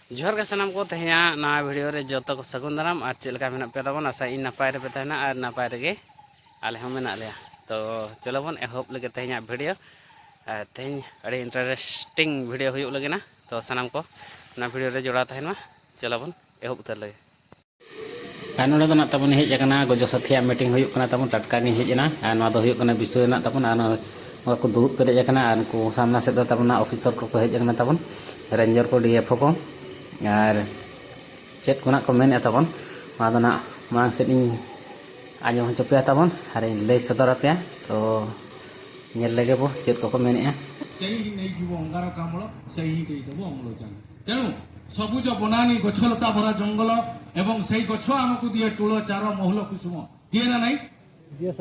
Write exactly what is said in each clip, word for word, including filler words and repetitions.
ᱡᱚᱦᱟᱨ ᱜᱮ ᱥᱟᱱᱟᱢ ᱠᱚ, ᱛᱮᱦᱮᱧᱟᱜ ᱱᱚᱣᱟ ᱵᱷᱤᱰᱤᱭᱳ ᱨᱮ ᱡᱚᱛᱚ ᱠᱚ ᱥᱟᱹᱜᱩᱱ ᱫᱟᱨᱟᱢ᱾ ᱟᱨ ᱪᱮᱫ ᱞᱮᱠᱟ ᱢᱮᱱᱟᱜ ᱯᱮᱭᱟ ᱛᱟᱵᱚᱱ? ᱟᱥᱟᱭᱟᱹᱧ ᱱᱟᱯᱟᱭ ᱨᱮᱯᱮ ᱛᱟᱦᱮᱱᱟ ᱟᱨ ᱱᱟᱯᱟᱭ ᱨᱮᱜᱮ ᱟᱞᱮ ᱦᱚᱸ ᱢᱮᱱᱟᱜ ᱞᱮᱭᱟ᱾ ᱛᱚ ᱪᱚᱞᱚ ᱵᱚᱱ ᱮᱦᱚᱵ ᱞᱮᱜᱮ ᱛᱮᱦᱮᱧᱟᱜ ᱵᱷᱤᱰᱤᱭᱳ᱾ ᱟᱨ ᱛᱮᱦᱮᱧ ᱟᱹᱰᱤ ᱤᱱᱴᱟᱨᱮᱥᱴᱤᱝ ᱵᱷᱤᱰᱤᱭᱳ ᱦᱩᱭᱩᱜ ᱞᱟᱹᱜᱤᱫ ᱱᱟ᱾ ᱛᱚ ᱥᱟᱱᱟᱢ ᱠᱚ ᱚᱱᱟ ᱵᱷᱤᱰᱤᱭᱳ ᱨᱮ ᱡᱚᱲᱟᱣ ᱛᱟᱦᱮᱱ ᱢᱟ᱾ ᱪᱚᱞᱚ ᱵᱚᱱ ᱮᱦᱚᱵ ᱩᱛᱟᱹᱨ ᱞᱮᱜᱮ᱾ ᱟᱨ ᱱᱚᱰᱮ ᱫᱚ ᱱᱟᱜ ᱛᱟᱵᱚᱱ ᱦᱮᱡ ᱟᱠᱟᱱᱟ, ᱜᱚᱡᱚ ᱥᱟᱛᱷᱤᱭᱟᱜ ᱢᱤᱴᱤᱝ ᱦᱩᱭᱩᱜ ᱠᱟᱱᱟ ᱛᱟᱵᱚᱱ, ᱴᱟᱴᱠᱟ ᱜᱤᱧ ᱦᱮᱡ ᱮᱱᱟ᱾ ᱟᱨ ᱱᱚᱣᱟ ᱫᱚ ᱦᱩᱭᱩᱜ ᱠᱟᱱᱟ ᱵᱤᱥᱚᱭ ᱨᱮᱱᱟᱜ ᱛᱟᱵᱚᱱ᱾ ᱟᱨ ᱱᱚᱣᱟ ᱠᱚ ᱫᱩᱲᱩᱵ ᱯᱮᱨᱮᱡ ᱟᱠᱟᱱᱟ᱾ ᱟᱨ ᱩᱱᱠᱩ ᱥᱟᱢᱱᱟ ᱥᱮᱫ ᱫᱚ ᱛᱟᱵᱚᱱ ᱱᱟᱜ ᱚᱯᱷᱤᱥᱟᱨ ᱠᱚᱠᱚ ᱦᱮᱡ ᱟᱠᱟᱱᱟ ᱛᱟᱵᱚᱱ, ᱨᱮᱧᱡᱟᱨ ᱠᱚ, ᱰᱤ ᱮᱯᱷ ᱳ ᱠᱚ᱾ ᱟᱨ ᱪᱮᱫ ᱠᱚ ᱱᱟᱜ ᱠᱚ ᱢᱮᱱᱮᱫᱼᱟ ᱛᱟᱵᱚᱱ, ᱚᱱᱟ ᱫᱚ ᱱᱟᱜ ᱢᱟᱲᱟᱝ ᱥᱮᱫ ᱤᱧ ᱟᱸᱡᱚᱢ ᱦᱚᱪᱚ ᱯᱮᱭᱟ ᱛᱟᱵᱚᱱ ᱟᱨᱤᱧ ᱞᱟᱹᱭ ᱥᱚᱫᱚᱨ ᱟᱯᱮᱭᱟ᱾ ᱛᱚ ᱧᱮᱞ ᱞᱮᱜᱮ ᱵᱚ ᱪᱮᱫ ᱠᱚᱠᱚ ᱢᱮᱱᱮᱫᱼᱟ᱾ ସେଇ ହିଁ ନେଇଯିବ ଅଙ୍ଗାରକାମ୍ଳ, ସେଇ ହିଁ ଦେଇଦେବ ଅମ୍ଳଜାନ। ତେଣୁ ସବୁଜ ବନାନୀ, ଗଛଲତା ଭରା ଜଙ୍ଗଲ ଏବଂ ସେଇ ଗଛ ଆମକୁ ଦିଏ ଟୁଳ, ଚାର, ମହୁଲ, କୁସୁମ। ଦିଏ ନା ନାଇଁ?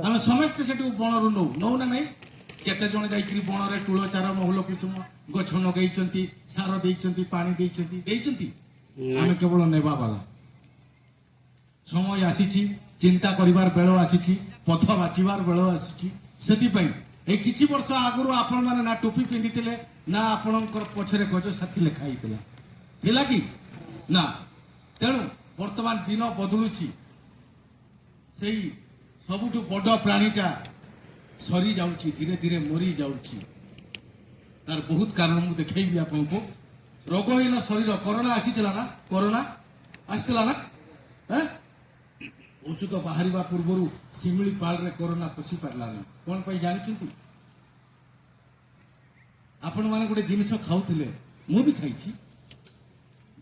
ଆମେ ସମସ୍ତେ ସେଠୁ ବଣରୁ ନଉ, ନଉ ନା ନାଇଁ? କେତେ ଜଣ ଯାଇକିରି ବଣରେ ଟୁଳ, ଚାର, ମହୁଲ, କୁସୁମ ଗଛ ଲଗେଇଛନ୍ତି, ସାର ଦେଇଛନ୍ତି, ପାଣି ଦେଇଛନ୍ତି, ଦେଇଛନ୍ତି? ଆମେ କେବଳ ନେବା ବାଲା। ସମୟ ଆସିଛି, ଚିନ୍ତା କରିବାର ବେଳ ଆସିଛି, ପଥ ବାଛିବାର ବେଳ ଆସିଛି। ସେଥିପାଇଁ ଏଇ କିଛି ବର୍ଷ ଆଗରୁ ଆପଣମାନେ ନା ଟୋପି ପିନ୍ଧିଥିଲେ, ନା ଆପଣଙ୍କର ପଛରେ ଗଜ ସାଥୀ ଲେଖା ହେଇଥିଲା, ଥିଲା କି? ନା। ତେଣୁ ବର୍ତ୍ତମାନ ଦିନ ବଦଳୁଛି। ସେଇ ସବୁଠୁ ବଡ଼ ପ୍ରାଣୀଟା ସରି ଯାଉଛି, ଧୀରେ ଧୀରେ ମରି ଯାଉଛି। ତାର ବହୁତ କାରଣ ମୁଁ ଦେଖେଇବି ଆପଣଙ୍କୁ। ରୋଗହୀନ ଶରୀର, କରୋନା ଆସିଥିଲା ନା? କରୋନା ଆସିଥିଲା ନା? ଆଁ? ଔଷଧ ବାହାରିବା ପୂର୍ବରୁ ଶିମିଳି ପାଳରେ କରୋନା ପଶି ପାରିଲାନି। କ'ଣ ପାଇଁ ଜାଣିଛନ୍ତି? ଆପଣମାନେ ଗୋଟେ ଜିନିଷ ଖାଉଥିଲେ, ମୁଁ ବି ଖାଇଛି।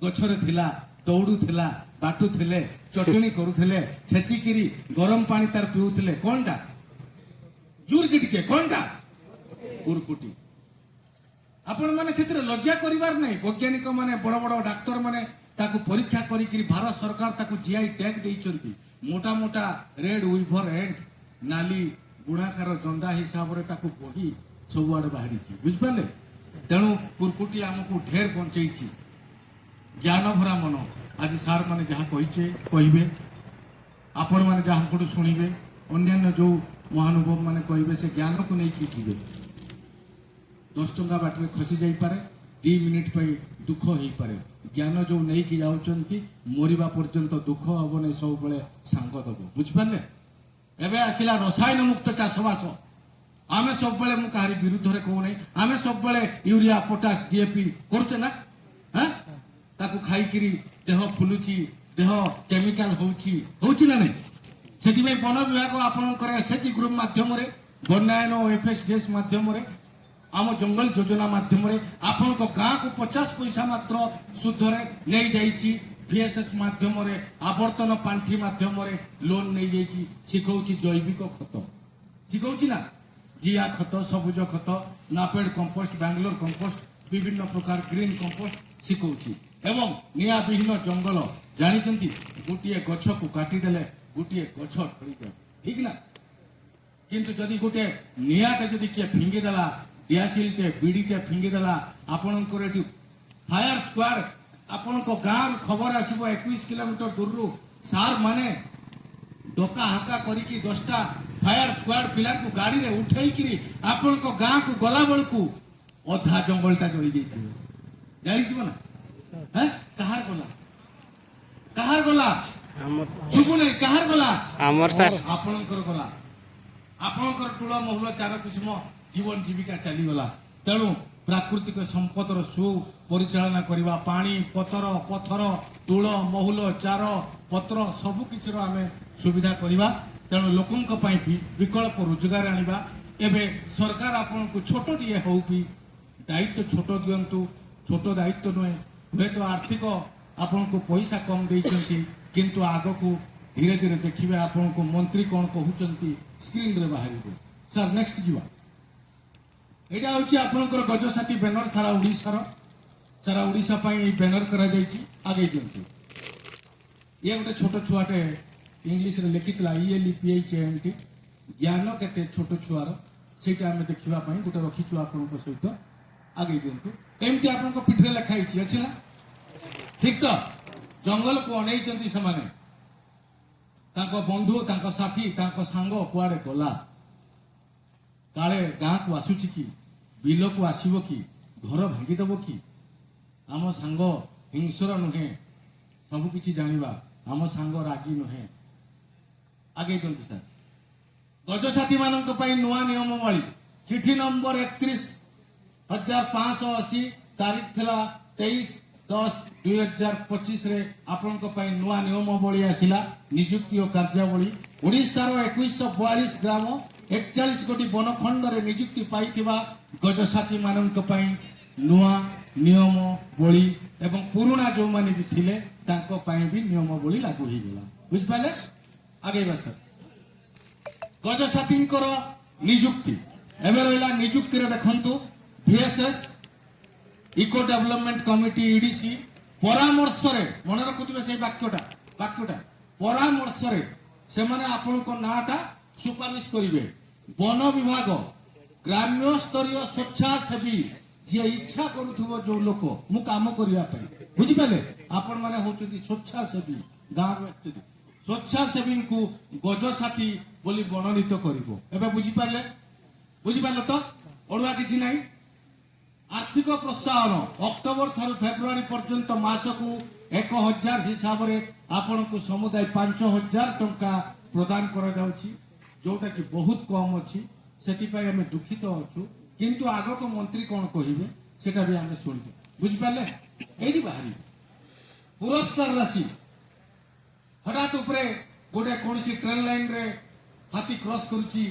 ଗଛରେ ଥିଲା, ଦୌଡ଼ୁଥିଲା, ବାଟୁଥିଲେ, ଚଟଣି କରୁଥିଲେ, ଛେଚିକିରି ଗରମ ପାଣି ତାର ପିଉଥିଲେ। କଣଟା? ଜୋରକି ଟିକେ, କଣଟା? କୁରୁକୁଟି। ଆପଣମାନେ ସେଥିରେ ଲଜ୍ଜା କରିବାର ନାହିଁ। ବୈଜ୍ଞାନିକମାନେ, ବଡ଼ ବଡ଼ ଡାକ୍ତରମାନେ ତାକୁ ପରୀକ୍ଷା କରିକିରି, ଭାରତ ସରକାର ତାକୁ ଜିଆଇ ଟ୍ୟାଗ୍ ଦେଇଛନ୍ତି। ମୋଟା ମୋଟା ରେଡ୍ ୱିଭର ଏଣ୍ଟ, ନାଲି ଗୁଣାକାର ଜନ୍ଦା ହିସାବରେ ତାକୁ ବହି ସବୁଆଡ଼େ ବାହାରିଛି, ବୁଝିପାରିଲେ? ତେଣୁ କୁରୁକୁଟି ଆମକୁ ଢେର ବଞ୍ଚେଇଛି। ଜ୍ଞାନ ଭରା ମନ। ଆଜି ସାର୍ମାନେ ଯାହା କହିଛେ, କହିବେ, ଆପଣମାନେ ଯାହାଙ୍କଠୁ ଶୁଣିବେ, ଅନ୍ୟାନ୍ୟ ଯେଉଁ ମହାନୁଭବମାନେ କହିବେ, ସେ ଜ୍ଞାନକୁ ନେଇକି ଯିବେ। ଦଶ ଟଙ୍କା ବାଟରେ ଖସି ଯାଇପାରେ, ଦି ମିନିଟ୍ ପାଇଁ ଦୁଃଖ ହେଇପାରେ। ଜ୍ଞାନ ଯୋଉ ନେଇକି ଯାଉଛନ୍ତି, ମରିବା ପର୍ଯ୍ୟନ୍ତ ଦୁଃଖ ହବନି, ସବୁବେଳେ ସାଙ୍ଗ ଦବ। ବୁଝିପାରିଲେ? ଏବେ ଆସିଲା ରସାୟନ ମୁକ୍ତ ଚାଷବାସ। ଆମେ ସବୁବେଳେ, ମୁଁ କାହାରି ବିରୁଦ୍ଧରେ କହୁନାହିଁ, ଆମେ ସବୁବେଳେ ୟୁରିଆ, ପଟାସ, ଡିଏପି କରୁଛେ ନା? ହଁ, ତାକୁ ଖାଇକିରି ଦେହ ଫୁଲୁଛି, ଦେହ କେମିକାଲ ହଉଛି, ହଉଛି ନା ନାଇଁ? ସେଥିପାଇଁ ବନ ବିଭାଗ ଆପଣଙ୍କର ଏସ୍ଏଚ୍ଜି ଗ୍ରୁପ ମାଧ୍ୟମରେ, ବନ୍ୟାୟନ ଓ ଏଫ୍ଏସ୍ଡିଏସ୍ ମାଧ୍ୟମରେ, ଆମ ଜଙ୍ଗଲ ଯୋଜନା ମାଧ୍ୟମରେ ଆପଣଙ୍କ ଗାଁକୁ ପଚାଶ ପଇସା ମାତ୍ର ସୁଧରେ ନେଇଯାଇଛି। ଭିଏସ୍ଏସ୍ ମାଧ୍ୟମରେ, ଆବର୍ତ୍ତନ ପାଣ୍ଠି ମାଧ୍ୟମରେ ଲୋନ୍ ନେଇଯାଇଛି। ଶିଖଉଛି ଜୈବିକ ଖତ, ଶିଖଉଛି ନା? ଜିଆ ଖତ, ସବୁଜ ଖତ, ନାପେଡ୍ କମ୍ପୋଷ୍ଟ, ବାଙ୍ଗାଲୋର କମ୍ପୋଷ୍ଟ, ବିଭିନ୍ନ ପ୍ରକାର ଗ୍ରୀନ୍ କମ୍ପୋଷ୍ଟ ଶିଖଉଛି। ଏବଂ ନିଆଁ ବିହୀନ ଜଙ୍ଗଲ, ଜାଣିଛନ୍ତି, ଗୋଟିଏ ଗଛକୁ କାଟିଦେଲେ ଗୋଟିଏ ଗଛ ଢଳିଯାଏ, ଠିକ୍ ନା? କିନ୍ତୁ ଯଦି ଗୋଟେ ନିଆଁଟେ ଯଦି କିଏ ଫିଙ୍ଗିଦେଲା, ଡିଆସିଲଟେ, ବିଡ଼ିଟେ ଫିଙ୍ଗିଦେଲା, ଆପଣଙ୍କର ଏଠି ଫାୟାର ସ୍କ୍ୱାଡ, ଆପଣଙ୍କ ଗାଁରୁ ଖବର ଆସିବ, ଏକୋଇଶ କିଲୋମିଟର ଦୂରରୁ ସାର୍ ମାନେ ଡକା ହକା କରିକି ଦଶଟା ଫାୟାର ସ୍କ୍ୱାଡ ପିଲାଙ୍କୁ ଗାଡ଼ିରେ ଉଠେଇକିରି ଆପଣଙ୍କ ଗାଁକୁ ଗଲାବେଳକୁ ଅଧା ଜଙ୍ଗଲଟା ଜଳି ଯାଇଥିବ। ଜାଣିଥିବ ନା? ହେଁ? କାହାର ଗଲା? କାହାର ଗଲା? ଆମର। ଶୁଭୁନି, କାହାର ଗଲା? ଆମର ସାର୍। ଆପଣଙ୍କର ଗଲା। ଆପଣଙ୍କର ଟୁଳ ମହୁଲ ଚାର କିସିମ ଜୀବନ ଜୀବିକା ଚାଲିଗଲା। ତେଣୁ ପ୍ରାକୃତିକ ସମ୍ପଦର ସୁପରିଚାଳନା କରିବା, ପାଣି, ପତର, ପଥର, ଟୁଳ, ମହୁଲ, ଚାର, ପତ୍ର, ସବୁ କିଛିର ଆମେ ସୁବିଧା କରିବା। ତେଣୁ ଲୋକଙ୍କ ପାଇଁ ବି ବିକଳ୍ପ ରୋଜଗାର ଆଣିବା। ଏବେ ସରକାର ଆପଣଙ୍କୁ ଛୋଟଟିଏ ହଉ ବି ଦାୟିତ୍ୱ ଛୋଟ ଦିଅନ୍ତୁ, ଛୋଟ ଦାୟିତ୍ୱ ନୁହେଁ। ହୁଏତ ଆର୍ଥିକ ଆପଣଙ୍କୁ ପଇସା କମ୍ ଦେଇଛନ୍ତି, କିନ୍ତୁ ଆଗକୁ ଧୀରେ ଧୀରେ ଦେଖିବେ ଆପଣଙ୍କୁ ମନ୍ତ୍ରୀ କ'ଣ କହୁଛନ୍ତି, ସ୍କ୍ରିନ୍ରେ ବାହାରିବ। ସାର୍, ନେକ୍ସଟ ଯିବା। ଏଇଟା ହେଉଛି ଆପଣଙ୍କର ଗଜସାଥୀ ବ୍ୟାନର, ସାରା ଓଡ଼ିଶାର, ସାରା ଓଡ଼ିଶା ପାଇଁ ଏଇ ବ୍ୟାନର କରାଯାଇଛି। ଆଗେଇ ଦିଅନ୍ତୁ। ଇଏ ଗୋଟେ ଛୋଟ ଛୁଆଟେ ଇଂଲିଶରେ ଲେଖିଥିଲା, ଇଏଲି ପିଏଚ୍ ଏନ୍ ଟି, ଜ୍ଞାନ କେତେ ଛୋଟ ଛୁଆର, ସେଇଟା ଆମେ ଦେଖିବା ପାଇଁ ଗୋଟେ ରଖିଛୁ ଆପଣଙ୍କ ସହିତ। ଆଗେଇ ଦିଅନ୍ତୁ। ଏମିତି ଆପଣଙ୍କ ପିଠିରେ ଲେଖା ହେଇଛି, ଅଛି ନା? ଠିକ୍ ତ? ଜଙ୍ଗଲକୁ ଅନେଇଛନ୍ତି ସେମାନେ। ତାଙ୍କ ବନ୍ଧୁ, ତାଙ୍କ ସାଥୀ, ତାଙ୍କ ସାଙ୍ଗ କୁଆଡ଼େ ଗଲା? କାଳେ ଗାଁକୁ ଆସୁଛି କି, ବିଲକୁ ଆସିବ କି, ଘର ଭାଙ୍ଗିଦେବ କି? ଆମ ସାଙ୍ଗ ହିଂସ୍ର ନୁହେଁ, ସବୁ କିଛି ଜାଣିବା, ଆମ ସାଙ୍ଗ ରାଗି ନୁହେଁ। ଆଗେଇ ଦିଅନ୍ତୁ ସାର୍। ଗଜସାଥୀମାନଙ୍କ ପାଇଁ ନୂଆ ନିୟମାବଳୀ, ଚିଠି ନମ୍ବର ଏକତିରିଶ ହଜାର ପାଞ୍ଚଶହ ଅଶୀ, ତାରିଖ ଥିଲା ତେଇଶ ଦଶ ଦୁଇ ହଜାର ପଚିଶରେ ଆପଣଙ୍କ ପାଇଁ ନୂଆ ନିୟମାବଳୀ ଆସିଲା, ନିଯୁକ୍ତି ଓ କାର୍ଯ୍ୟାବଳୀ। ଓଡ଼ିଶାର ଏକୋଇଶହ ବୟାଳିଶ ଗ୍ରାମ, ଏକଚାଳିଶ ଗୋଟି ବନଖଣ୍ଡରେ ନିଯୁକ୍ତି ପାଇଥିବା ଗଜସାଥୀମାନଙ୍କ ପାଇଁ ନୂଆ ନିୟମାବଳୀ ଏବଂ ପୁରୁଣା ଯେଉଁମାନେ ବି ଥିଲେ ତାଙ୍କ ପାଇଁ ବି ନିୟମାବଳୀ ଲାଗୁ ହେଇଗଲା। ବୁଝିପାରିଲେ? ଆଗେଇବା ସାର୍। ଗଜସାଥୀଙ୍କର ନିଯୁକ୍ତି, ଏବେ ରହିଲା ନିଯୁକ୍ତିରେ ଦେଖନ୍ତୁ, V S S, eco development committee, E D C ପରାମର୍ଶରେ, ମନେ ରଖୁଥିବେ ସେଇ ବାକ୍ୟଟା, ବାକ୍ୟଟା, ପରାମର୍ଶରେ ସେମାନେ ଆପଣଙ୍କ ନାଁଟା ସୁପାରିଶ କରିବେ। ବନ ବିଭାଗ, ଗ୍ରାମ୍ୟ ସ୍ତରୀୟ ସ୍ୱେଚ୍ଛାସେବୀ, ଯିଏ ଇଚ୍ଛା କରୁଥିବ ଯୋଉ ଲୋକ, ମୁଁ କାମ କରିବା ପାଇଁ, ବୁଝିପାରିଲେ? ଆପଣମାନେ ହଉଛନ୍ତି ସ୍ୱେଚ୍ଛାସେବୀ, ଗାଁରୁ ଆସିଛନ୍ତି, ସ୍ୱେଚ୍ଛାସେବୀଙ୍କୁ ଗଜସାଥୀ ବୋଲି ମନୋନୀତ କରିବ। ଏବେ ବୁଝିପାରିଲେ? ବୁଝିପାରିଲେ ତ? ଅଡୁଆ କିଛି ନାହିଁ। ଆର୍ଥିକ ପ୍ରୋତ୍ସାହନ, ଅକ୍ଟୋବର ଠାରୁ ଫେବୃଆରୀ ପର୍ଯ୍ୟନ୍ତ ମାସକୁ ଏକ ହଜାର ହିସାବରେ ଆପଣଙ୍କୁ ସମୁଦାୟ ପାଞ୍ଚ ହଜାର ଟଙ୍କା ପ୍ରଦାନ କରାଯାଉଛି, ଯୋଉଟାକି ବହୁତ କମ୍ ଅଛି। ସେଥିପାଇଁ ଆମେ ଦୁଃଖିତ ଅଛୁ, କିନ୍ତୁ ଆଗକୁ ମନ୍ତ୍ରୀ କ'ଣ କହିବେ ସେଟା ବି ଆମେ ଶୁଣିବୁ। ବୁଝିପାରିଲେ? ଏଇଠି ବାହାରିବ ପୁରସ୍କାର ରାଶି। ହଠାତ୍ ଉପରେ ଗୋଟେ କୌଣସି ଟ୍ରେନ୍ ଲାଇନ୍ରେ ହାତୀ କ୍ରସ୍ କରୁଛି,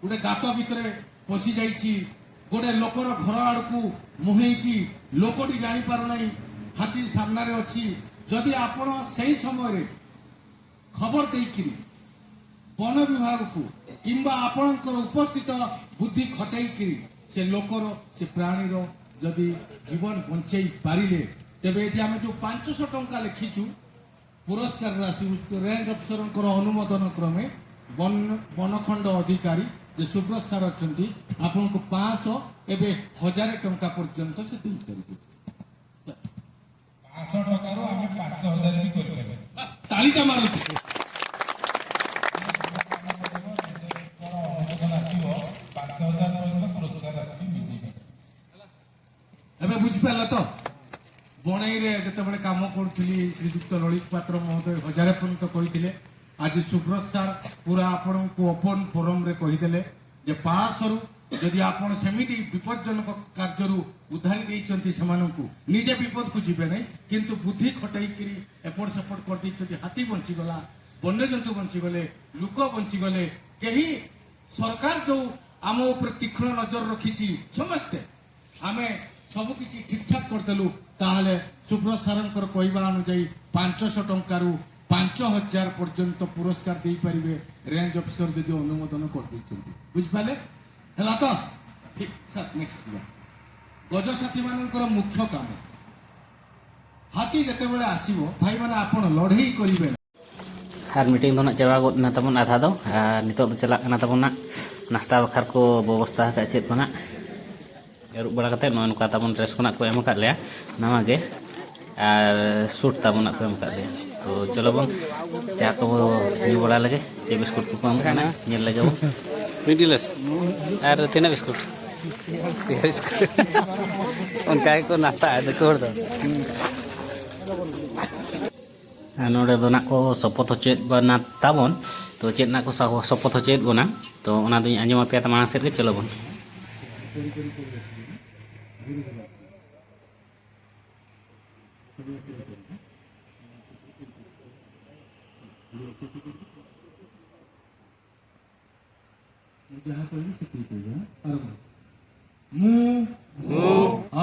ଗୋଟେ ଗାତ ଭିତରେ ପଶି ଯାଇଛି, ଗୋଟେ ଲୋକର ଘର ଆଡ଼କୁ ମୁହେଁଇଛି, ଲୋକଟି ଜାଣିପାରୁନାହିଁ ହାତୀ ସାମ୍ନାରେ ଅଛି। ଯଦି ଆପଣ ସେହି ସମୟରେ ଖବର ଦେଇକିରି ବନ ବିଭାଗକୁ କିମ୍ବା ଆପଣଙ୍କର ଉପସ୍ଥିତ ବୁଦ୍ଧି ଖଟେଇକିରି ସେ ଲୋକର, ସେ ପ୍ରାଣୀର ଯଦି ଜୀବନ ବଞ୍ଚେଇ ପାରିଲେ, ତେବେ ଏଠି ଆମେ ଯେଉଁ ପାଞ୍ଚଶହ ଟଙ୍କା ଲେଖିଛୁ, ପୁରସ୍କାର ରାଶି ରେଞ୍ଜ ଅଫିସରଙ୍କର ଅନୁମୋଦନ କ୍ରମେ ବନ ବନଖଣ୍ଡ ଅଧିକାରୀ ଯେ ସୁବ୍ରତ ସାର୍ ଅଛନ୍ତି, ଆପଣଙ୍କୁ ପାଞ୍ଚଶହ, ଏବେ ହଜାରେ ଟଙ୍କା ପର୍ଯ୍ୟନ୍ତ ସେ ଦେଇପାରିବେ। ସାର୍। ପାଞ୍ଚଶହ ଟଙ୍କାରୁ ଆମେ ପାଞ୍ଚ ହଜାର ବି କରିପାରିବା। ତାଳିଟା ମାରନ୍ତୁ। କଣ ଅନୁମୋଦନ ଆସିବ, ପାଞ୍ଚ ହଜାର ପର୍ଯ୍ୟନ୍ତ ପୁରସ୍କାର ରାଶି ବି ମିଳିବ। ଯେତେବେଳେ କାମ କରୁଥିଲି, ଶ୍ରୀଯୁକ୍ତ ଲଳିତ ପାତ୍ର ମହୋଦୟ ହଜାରେ ପର୍ଯ୍ୟନ୍ତ କହିଥିଲେ। ଆଜି ସୁବ୍ରତ ସାର୍ ପୁରା ଆପଣଙ୍କୁ ଓପନ୍ ଫୋରମରେ କହିଦେଲେ ଯେ ପାଶରୁ ଯଦି ଆପଣ ସେମିତି ବିପଜ୍ଜନକ କାର୍ଯ୍ୟରୁ ଉଦ୍ଧାରି ଦେଇଛନ୍ତି ସେମାନଙ୍କୁ, ନିଜେ ବିପଦକୁ ଯିବେ ନାହିଁ, କିନ୍ତୁ ବୁଦ୍ଧି ଖଟେଇକିରି ଏପଟ ସେପଟ କରିଦେଇଛନ୍ତି। ହାତୀ ବଞ୍ଚିଗଲା, ବନ୍ୟଜନ୍ତୁ ବଞ୍ଚିଗଲେ, ଲୋକ ବଞ୍ଚିଗଲେ। କେହି, ସରକାର ଯେଉଁ ଆମ ଉପରେ ତୀକ୍ଷ୍ଣ ନଜର ରଖିଛି, ସମସ୍ତେ ଆମେ ସବୁ କିଛି ଠିକ୍ ଠାକ୍ କରିଦେଲୁ, ତାହେଲେ ସୁବ୍ରତ ସାରଙ୍କର କହିବା ଅନୁଯାୟୀ ପାଞ୍ଚଶହ ଟଙ୍କାରୁ ପାଞ୍ଚ ହଜାର ପର୍ଯ୍ୟନ୍ତ ପୁରସ୍କାର ଦେଇପାରିବେ ରେଞ୍ଜ ଅଫିସର ଯଦି ଅନୁମୋଦନ କରିଦେଇଛନ୍ତି। ବୁଝିପାରିଲେ? ହେଲା ତ? ଠିକ୍ ସାର୍, ନେକ୍ସଟ ଯିବା। ଗଜସାଥୀମାନଙ୍କର ମୁଖ୍ୟ କାମ, ହାତୀ ଯେତେବେଳେ ଆସିବ, ଭାଇମାନେ, ଆପଣ ଲଢ଼େଇ କରିବେ। ᱟᱨ ᱢᱤᱴᱤᱝ ᱫᱚ ᱱᱟᱜ ᱪᱟᱵᱟ ᱜᱚᱫ ᱮᱱᱟ ᱛᱟᱵᱚᱱ ᱟᱫᱷᱟ ᱫᱚ᱾ ᱟᱨ ᱱᱤᱛᱚᱜ ᱫᱚ ᱪᱟᱞᱟᱜ ᱠᱟᱱᱟ ᱛᱟᱵᱚᱱ ᱱᱟᱜ ᱱᱟᱥᱛᱟ ᱵᱟᱠᱷᱟᱨ ᱠᱚ ᱵᱮᱵᱚᱥᱛᱷᱟ ᱟᱠᱟᱫ ᱪᱮᱫ ᱠᱚ ᱱᱟᱜ᱾ ᱟᱹᱨᱩᱵ ᱵᱟᱲᱟ ᱠᱟᱛᱮ ᱱᱚᱜᱼᱚᱭ ᱱᱚᱝᱠᱟ ᱛᱟᱵᱚᱱ ᱰᱨᱮᱥ ᱠᱚ ᱱᱟᱜ ᱠᱚ ᱮᱢ ᱟᱠᱟᱫ ᱞᱮᱭᱟ ᱱᱟᱣᱟ ᱜᱮ᱾ ᱟᱨ ᱥᱩᱴ ᱛᱟᱵᱚᱱ ᱱᱟᱜ ᱠᱚ ᱮᱢ ᱟᱠᱟᱫ ᱞᱮᱭᱟ᱾ ᱛᱚ ᱪᱚᱞᱚ ᱵᱚᱱ ᱪᱟ ᱠᱚ ᱧᱩ ᱵᱟᱲᱟ ᱞᱮᱜᱮ᱾ ᱪᱮᱫ ᱵᱤᱥᱠᱩᱴ ᱠᱚᱠᱚ ᱮᱢ ᱠᱟᱱᱟ ᱧᱮᱞ ᱞᱮᱜᱮ ᱵᱚᱱ᱾ ᱢᱤᱰᱤᱞᱮᱥ᱾ ᱟᱨ ᱛᱤᱱᱟᱹᱜ ᱵᱤᱥᱠᱩᱴ? ᱯᱮᱭᱟ ᱵᱤᱥᱠᱩᱴ᱾ ᱚᱱᱠᱟ ᱜᱮᱠᱚ ᱱᱟᱥᱛᱟᱜᱼᱟ ᱫᱤᱠᱩ ᱦᱚᱲ ᱫᱚ᱾ ᱟᱨ ᱱᱚᱰᱮ ᱫᱚ ᱱᱟᱜ ᱠᱚ ᱥᱚᱯᱚᱛ ᱦᱚᱪᱚᱭᱮᱫ ᱵᱚᱱᱟ ᱛᱟᱵᱚᱱ᱾ ᱛᱚ ᱪᱮᱫ ᱱᱟᱜ ᱠᱚ ᱥᱟ-, ᱥᱚᱯᱚᱛ ᱦᱚᱪᱚᱭᱮᱫ ᱵᱚᱱᱟ, ᱛᱚ ᱚᱱᱟ ᱫᱚᱧ ᱟᱸᱡᱚᱢ ᱟᱯᱮᱭᱟ ᱛᱚ ᱢᱟᱲᱟᱝ ᱥᱮᱫ ᱜᱮ, ᱪᱚᱞᱚ ᱵᱚᱱ᱾ ᱡᱟᱦᱟᱸ ᱠᱚ ᱤᱧ ᱥᱤᱠᱷᱤᱛ ᱦᱩᱭᱟ, ᱟᱨ ᱵᱟᱝ᱾ ମୁଁ ମୁଁ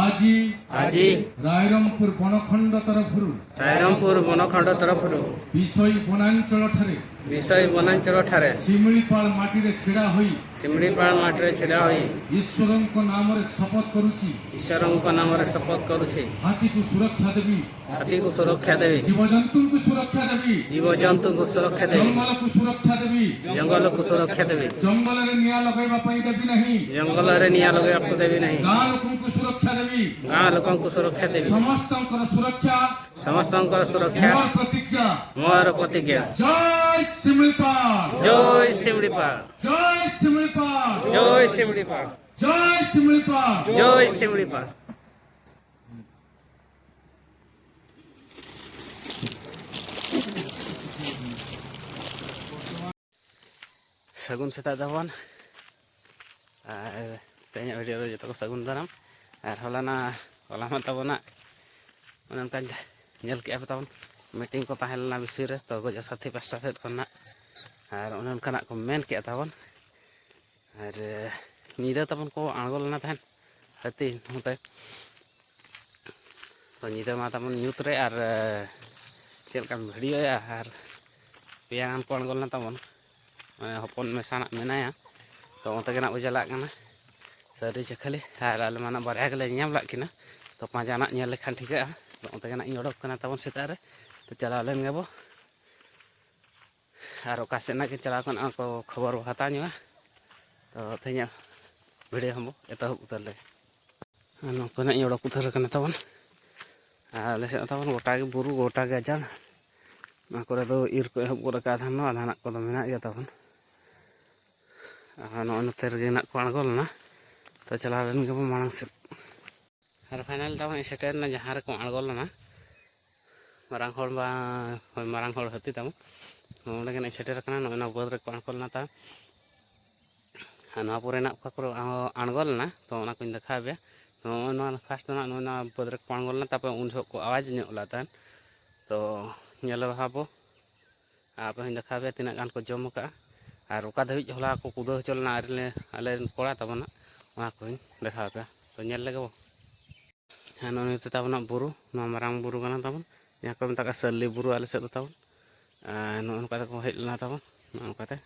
ଆଜି ଆଜି ରାଇରଙ୍ଗପୁର ବନଖଣ୍ଡ ତରଫରୁ ରାଇରଙ୍ଗପୁର ବନଖଣ୍ଡ ତରଫରୁ ବିଷୋଇ ବନାଞ୍ଚଳ ଠାରେ ବିଷୋଇ ବନାଞ୍ଚଳ ଠାରେ ଶିମିଳିପାଳ ମାଟିରେ ଛିଡ଼ା ହୋଇ ଶିମିଳିପାଳ ମାଟିରେ ଛିଡ଼ା ହୋଇ ଈଶ୍ୱରଙ୍କ ନାମରେ ଶପଥ କରୁଛି। ଈଶ୍ୱରଙ୍କ ନାମରେ ଶପଥ କରୁଛି। ହାତୀକୁ ସୁରକ୍ଷା ଦେବି। ହାତୀକୁ ସୁରକ୍ଷା ଦେବି। ଜୀବଜନ୍ତୁଙ୍କୁ ସୁରକ୍ଷା ଦେବି। ଜୀବଜନ୍ତୁଙ୍କୁ ସୁରକ୍ଷା ଦେବି। ଜଙ୍ଗଲକୁ ସୁରକ୍ଷା ଦେବି। ଜଙ୍ଗଲକୁ ସୁରକ୍ଷା ଦେବି। ଜଙ୍ଗଲରେ ନିଆଁ ଲଗାଇବା ପାଇଁ ଦେବି ନାହିଁ। ଜଙ୍ଗଲରେ ନିଆଁ ଲଗାଇବାକୁ ଦେବି ନାହିଁ। ଗାଁ ଲୋକଙ୍କୁ ସୁରକ୍ଷା ଦେବି। ଗାଁ ଲୋକଙ୍କୁ ସୁରକ୍ଷା ଦେବି। ସମସ୍ତଙ୍କର ସୁରକ୍ଷା ସମସ୍ତଙ୍କର ସୁରକ୍ଷା ମୋର ପ୍ରତିଜ୍ଞା। ମୋର ପ୍ରତିଜ୍ଞା। ଜୟ ଶିମିଳିପାଳ। ଜୟ ଶିମିଳିପାଳ। ଜୟ ଶିମିଳିପାଳ। ଜୟ ଶିମିଳିପାଳ। ଜୟ ଶିମିଳିପାଳ। ଜୟ ଶିମିଳିପାଳ। ᱥᱟᱹᱜᱩᱱ ᱥᱮᱛᱟᱜ ᱛᱟᱵᱚᱱ᱾ ᱟᱨ ᱛᱮᱦᱮᱧᱟᱜ ᱵᱷᱤᱰᱤᱭᱳ ᱨᱮ ᱡᱚᱛᱚ ᱠᱚ ᱥᱟᱹᱜᱩᱱ ᱫᱟᱨᱟᱢ᱾ ᱟᱨ ᱦᱚᱞᱟᱱᱟ ᱦᱚᱞᱟ ᱢᱟ ᱛᱟᱵᱚᱱᱟᱜ ᱚᱱᱮ ᱚᱱᱠᱟᱧ ᱧᱮᱞ ᱠᱮᱜᱼᱟ ᱯᱮ ᱛᱟᱵᱚᱱ, ᱢᱤᱴᱤᱝ ᱠᱚ ᱛᱟᱦᱮᱸ ᱞᱮᱱᱟ ᱵᱤᱥᱚᱭ ᱨᱮ, ᱛᱚ ᱜᱚᱡᱟ ᱥᱟᱛᱷᱤ ᱯᱟᱥᱴᱟ ᱥᱮᱫ ᱠᱷᱚᱱᱟᱜ ᱟᱨ ᱚᱱᱮ ᱚᱱᱠᱟᱱᱟᱜ ᱠᱚ ᱢᱮᱱ ᱠᱮᱜᱼᱟ ᱛᱟᱵᱚᱱ᱾ ᱟᱨ ᱧᱤᱫᱟᱹ ᱛᱟᱵᱚᱱ ᱠᱚ ᱟᱬᱜᱚ ᱞᱮᱱᱟ ᱛᱟᱦᱮᱸᱫ ᱦᱟᱹᱛᱤ ᱱᱚᱛᱮ᱾ ᱛᱚ ᱧᱤᱫᱟᱹ ᱢᱟ ᱛᱟᱵᱚᱱ ᱧᱩᱛ ᱨᱮ ᱟᱨ ᱪᱮᱫ ᱞᱮᱠᱟᱢ ᱵᱷᱤᱰᱤᱭᱳᱭᱟ? ᱟᱨ ᱯᱮᱭᱟ ᱜᱟᱱ ᱠᱚ ᱟᱬᱜᱚ ᱞᱮᱱᱟ ᱛᱟᱵᱚᱱ, ᱢᱟᱱᱮ ᱦᱚᱯᱚᱱ ᱢᱮᱥᱟᱱᱟᱜ ᱢᱮᱱᱟᱭᱟ᱾ ᱛᱚ ᱚᱱᱛᱮ ᱜᱮ ᱱᱟᱜ ᱵᱚ ᱪᱟᱞᱟᱜ ᱠᱟᱱᱟ ᱥᱟᱹᱨᱤ ᱪᱟᱹᱠᱷᱟᱹᱞᱤ᱾ ᱟᱨ ᱟᱞᱮ ᱢᱟ ᱱᱟᱜ ᱵᱟᱨᱭᱟ ᱜᱮᱞᱮ ᱧᱟᱢ ᱞᱟᱜ ᱠᱤᱱᱟ, ᱛᱚ ᱯᱟᱸᱡᱟ ᱱᱟᱜ ᱧᱮᱞ ᱞᱮᱠᱷᱟᱱ ᱴᱷᱤᱠᱟᱹᱜᱼᱟ᱾ ᱛᱚ ᱚᱱᱛᱮ ᱜᱮ ᱱᱟᱜ ᱤᱧ ᱚᱰᱚᱠ ᱠᱟᱱᱟ ᱛᱟᱵᱚᱱ ᱥᱮᱛᱟᱜ ᱨᱮ᱾ ᱛᱚ ᱪᱟᱞᱟᱣ ᱞᱮᱱ ᱜᱮᱵᱚ, ᱟᱨ ᱚᱠᱟ ᱥᱮᱫ ᱱᱟᱜ ᱠᱤᱱ ᱪᱟᱞᱟᱣ ᱠᱟᱱᱟ ᱚᱱᱟ ᱠᱚ ᱠᱷᱚᱵᱚᱨ ᱵᱚ ᱦᱟᱛᱟᱣ ᱧᱚᱜᱟ᱾ ᱛᱚ ᱛᱮᱦᱮᱧᱟᱜ ᱵᱷᱤᱰᱤᱭᱳ ᱦᱚᱸᱵᱚ ᱮᱛᱚᱦᱚᱵ ᱩᱛᱟᱹᱨ ᱞᱮᱜᱮ᱾ ᱟᱨ ᱱᱚᱝᱠᱟ ᱱᱟᱜ ᱤᱧ ᱚᱰᱚᱠ ᱩᱛᱟᱹᱨ ᱟᱠᱟᱱᱟ ᱛᱟᱵᱚᱱ᱾ ᱟᱨ ᱟᱞᱮ ᱥᱮᱫ ᱫᱚ ᱛᱟᱵᱚᱱ ᱜᱚᱴᱟ ᱜᱮ ᱵᱩᱨᱩ, ᱜᱚᱴᱟ ᱜᱮ ᱜᱟᱡᱟᱲ᱾ ᱚᱱᱟ ᱠᱚᱨᱮ ᱫᱚ ᱤᱨ ᱠᱚ ᱮᱦᱚᱵ ᱜᱚᱫ ᱟᱠᱟᱫᱟ, ᱟᱫᱷᱟᱱ ᱫᱚ ᱟᱫᱷᱟᱱᱟᱜ ᱠᱚᱫᱚ ᱢᱮᱱᱟᱜ ᱜᱮᱭᱟ ᱛᱟᱵᱚᱱ᱾ ᱟᱨ ᱱᱚᱜᱼᱚᱭ ᱱᱚᱛᱮ ᱨᱮᱜᱮ ᱱᱟᱜ ᱠᱚ ᱟᱬᱜᱚ ᱞᱮᱱᱟ᱾ ᱛᱚ ᱪᱟᱞᱟᱣ ᱞᱮᱱ ᱜᱮᱵᱚᱱ ᱢᱟᱲᱟᱝ ᱥᱮᱫ᱾ ᱟᱨ ᱯᱷᱟᱭᱱᱟᱞ ᱛᱟᱵᱚᱱ ᱥᱮᱴᱮᱨ ᱮᱱᱟ ᱡᱟᱦᱟᱸ ᱨᱮᱠᱚ ᱟᱬᱜᱚ ᱞᱮᱱᱟ᱾ ᱢᱟᱨᱟᱝ ᱦᱚᱲ ᱵᱟ ᱦᱳᱭ, ᱢᱟᱨᱟᱝ ᱦᱚᱲ ᱦᱟᱹᱛᱤ ᱛᱟᱵᱚᱱ ᱱᱚᱸᱰᱮ ᱜᱮ ᱱᱟᱜ ᱥᱮᱴᱮᱨ ᱟᱠᱟᱱᱟ᱾ ᱱᱚᱜᱼᱚᱭ ᱱᱚᱣᱟ ᱵᱟᱹᱫᱽ ᱨᱮᱠᱚ ᱟᱬᱜᱚ ᱞᱮᱱᱟ ᱛᱟᱵᱚᱱ᱾ ᱟᱨ ᱱᱚᱣᱟ ᱯᱚᱨᱮ ᱱᱟᱜ ᱚᱠᱟ ᱠᱚᱨᱮ ᱟᱬᱜᱚ ᱞᱮᱱᱟ, ᱛᱚ ᱚᱱᱟ ᱠᱚᱧ ᱫᱮᱠᱷᱟᱣ ᱟᱯᱮᱭᱟ᱾ ᱛᱚ ᱱᱚᱜᱼᱚᱭ ᱱᱚᱣᱟ ᱯᱷᱟᱥᱴ ᱫᱚ ᱱᱟᱜ ᱱᱚᱜᱼᱚᱭ ᱱᱚᱣᱟ ᱵᱟᱹᱫᱽ ᱨᱮᱠᱚ ᱟᱬᱜᱚ ᱞᱮᱱᱟ, ᱛᱟᱨᱯᱚᱨᱮ ᱩᱱ ᱡᱚᱦᱚᱜ ᱠᱚ ᱟᱣᱟᱡᱽ ᱧᱚᱜ ᱞᱮᱫ ᱛᱟᱦᱮᱸᱫ᱾ ᱛᱚ ᱧᱮᱞ ᱵᱟᱦᱟ ᱵᱚ, ᱟᱨ ᱟᱯᱮ ᱦᱚᱸᱧ ᱫᱮᱠᱷᱟᱣ ᱟᱯᱮᱭᱟ ᱛᱤᱱᱟᱹᱜ ᱜᱟᱱ ᱠᱚ ᱡᱚᱢ ᱟᱠᱟᱫᱼᱟ ᱟᱨ ᱚᱠᱟ ᱫᱷᱟᱹᱵᱤᱡ ᱦᱚᱞᱟ ᱠᱚ ᱠᱩᱫᱟᱹᱣ ᱦᱚᱪᱚ ᱞᱮᱱᱟ ᱟᱞᱮ ᱨᱮᱱ, ᱟᱞᱮ ᱨᱮᱱ ᱠᱚᱲᱟ ᱛᱟᱵᱚᱱᱟᱜ, ᱚᱱᱟ ᱠᱚᱧ ᱫᱮᱠᱷᱟᱣ ᱟᱯᱮᱭᱟ᱾ ᱛᱚ ᱧᱮᱞ ᱞᱮᱜᱮ ᱵᱚ᱾ ᱦᱮᱸ, ᱱᱚᱜᱼᱚ ᱱᱤᱭᱟᱹ ᱛᱟᱵᱚᱱᱟᱜ ᱵᱩᱨᱩ, ᱱᱚᱣᱟ ᱢᱟᱨᱟᱝ ᱵᱩᱨᱩ ᱠᱟᱱᱟ ᱛᱟᱵᱚᱱ, ᱡᱟᱦᱟᱸ ᱠᱚ ᱢᱮᱛᱟᱜ ᱠᱟᱱᱟ ᱥᱟᱹᱞᱤ ᱵᱩᱨᱩ ᱟᱞᱮ ᱥᱮᱫ ᱫᱚ ᱛᱟᱵᱚᱱ᱾ ᱟᱨ ᱱᱚᱜᱼᱚ ᱱᱚᱝᱠᱟ ᱛᱮᱠᱚ ᱦᱮᱡ ᱞᱮᱱᱟ ᱛᱟᱵᱚᱱ, ᱱᱚᱜᱼᱚ ᱱᱚᱝᱠᱟ ᱛᱮ,